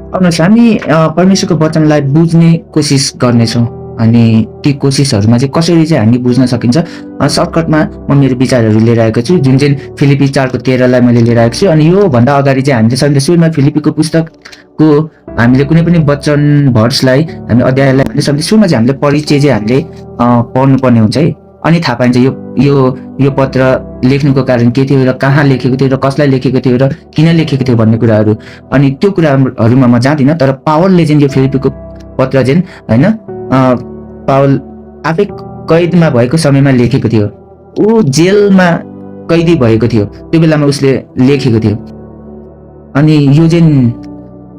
आउनुहोस् हामी परमेश्वरको वचनलाई बुझ्ने कोसिस गर्नेछौँ अनि ती कोसिसहरूमा चाहिँ कसरी चाहिँ हामी बुझ्न सकिन्छ सर्टकटमा म मेरो विचारहरू लिएर आएको छु जुन चाहिँ फिलिपी 4:13 मैले लिएर आएको छु। अनि योभन्दा अगाडि चाहिँ हामीले सन्डे सुरुमा फिलिपीको पुस्तकको हामीले कुनै पनि वचन भर्सलाई हामी अध्यायलाई भने सन्डे सुरुमा चाहिँ हामीले परिचय चाहिँ हामीले पढ्नुपर्ने हुन्छ है। अनि थाहा पाइन्छ यो यो यो पत्र लेख्नुको कारण के थियो र कहाँ लेखेको थियो र कसलाई लेखेको थियो र किन लेखेको थियो भन्ने कुराहरू। अनि त्यो कुराहरूमा म जाँदिनँ, तर पावलले चाहिँ यो फिलिपीको पत्र चाहिँ होइन पावल आफै कैदमा भएको समयमा लेखेको थियो। ऊ जेलमा कैदी भएको थियो, त्यो बेलामा उसले लेखेको थियो। अनि यो चाहिँ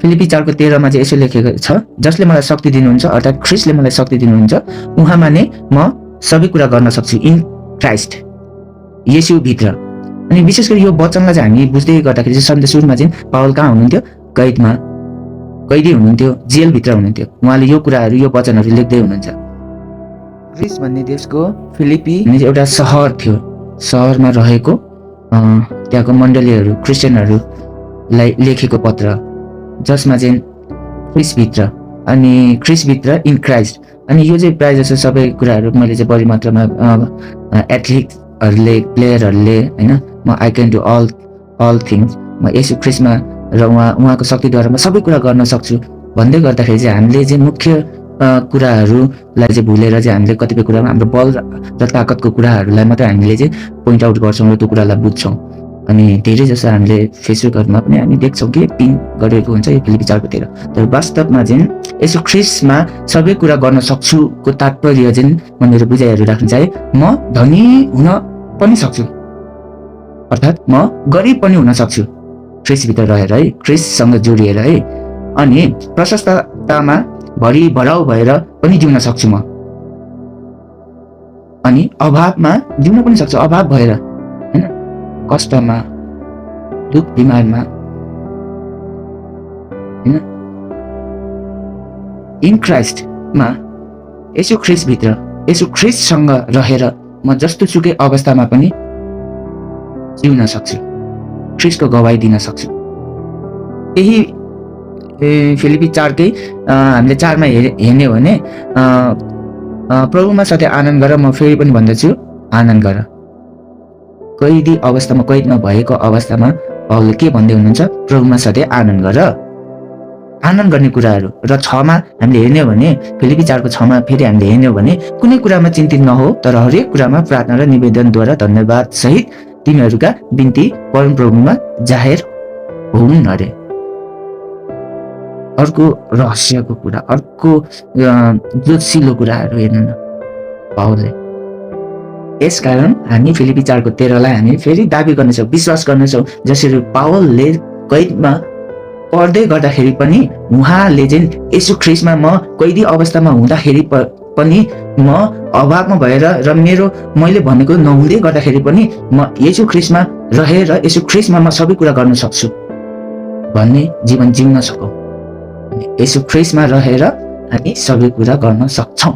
फिलिपी 4:13 चाहिँ यसो लेखेको छ, जसले मलाई शक्ति दिनुहुन्छ अर्थात् ख्रिस्टले मलाई शक्ति दिनुहुन्छ उहाँमा नै म सबै कुरा गर्न सक्छु इन क्राइस्ट येशूभित्र। अनि विशेष गरी यो वचनलाई चाहिँ हामी बुझ्दै गर्दाखेरि चाहिँ सन्डे सुरुमा चाहिँ पावल कहाँ हुनुहुन्थ्यो? कैदी हुनुहुन्थ्यो, जेलभित्र हुनुहुन्थ्यो। उहाँले यो कुराहरू यो वचनहरू लेख्दै हुनुहुन्छ। ग्रिस भन्ने देशको फिलिपी एउटा सहर थियो, सहरमा रहेको त्यहाँको मण्डलीहरू क्रिस्चियनहरूलाई लेखेको पत्र, जसमा चाहिँ ख्रिस्टभित्र अनि ख्रिस्टभित्र इन क्राइस्ट। अनि यो चाहिँ प्रायः जस्तो सबै कुराहरू मैले चाहिँ बढी मात्रामा एथलिट्सहरूले प्लेयरहरूले होइन म I can do all things, म यसो ख्रिस्टमा र उहाँको शक्तिद्वारा म सबै कुरा गर्न सक्छु भन्दै गर्दाखेरि चाहिँ हामीले चाहिँ मुख्य कुराहरूलाई चाहिँ भुलेर चाहिँ हामीले कतिपय कुरामा हाम्रो बल र ताकतको कुराहरूलाई मात्रै हामीले चाहिँ पोइन्ट आउट गर्छौँ र त्यो कुरालाई बुझ्छौँ। अनि धेरै जस्तो हामीले फेसबुकहरूमा पनि हामी देख्छौँ कि पिन गरेको हुन्छ यो फिलिपी 4:13। तर वास्तवमा चाहिँ यसो ख्रिस्टमा सबै कुरा गर्न सक्छुको तात्पर्य चाहिँ म मेरो बुझाइहरू राख्न चाहे म धनी हुन पनि सक्छु, अर्थात् म गरिब पनि हुन सक्छु ख्रिस्टभित्र रहेर है, ख्रिस्टसँग जोडिएर है। अनि प्रशस्ततामा भरि भराउ भएर पनि जिउन सक्छु म, अनि अभावमा जिउन पनि सक्छु, अभाव भएर होइन, कष्टमा, दुख बिमारमा होइन। इन क्राइस्टमा यसो ख्रिस्टभित्र यसो ख्रिस्टसँग रहेर म जस्तो सुकै अवस्थामा पनि जिउन सक्छु, ख्रिस्टको गवाही दिन सक्छु। यही फिलिपी 4 हामीले 4 हेर्ने हो भने प्रभुमा सधैँ आनन्द गर, म फेरि पनि भन्दछु आनन्द गर। कैदी अवस्थामा कैदमा भएको अवस्थामा पावलले के भन्दै हुनुहुन्छ? प्रभुमा सधैँ आनन्द गर। आनन्द गर्ने कुराहरू र 6 हामीले हेर्ने हो भने फिलिपी 4:6 फेरि हामीले हेर्ने हो भने कुनै कुरामा चिन्तित नहो, तर हरेक कुरामा प्रार्थना र निवेदनद्वारा धन्यवाद सहित तिमीहरूका बिन्ती परमप्रभुमा जाहेर हुन् अरे। अर्को रहस्यको कुरा, अर्को जोसिलो कुराहरू हेर्नु न पावलले। यसकारण हामी फिलिपी 4:13 हामी फेरि दाबी गर्नेछौँ, विश्वास गर्नेछौँ, जसरी पावलले कैदमा पढ्दै गर्दाखेरि पनि उहाँले चाहिँ यसो ख्रिस्टमा म कैदी अवस्थामा हुँदाखेरि पनि म अभावमा भएर र मैले भनेको नहुँदै गर्दाखेरि पनि म यसो ख्रिस्टमा रहेर यसो ख्रिस्टमा म सबै कुरा गर्न सक्छु भन्ने जीवन जिउन सकौँ। यसो ख्रिस्टमा रहेर हामी सबै कुरा गर्न सक्छौँ।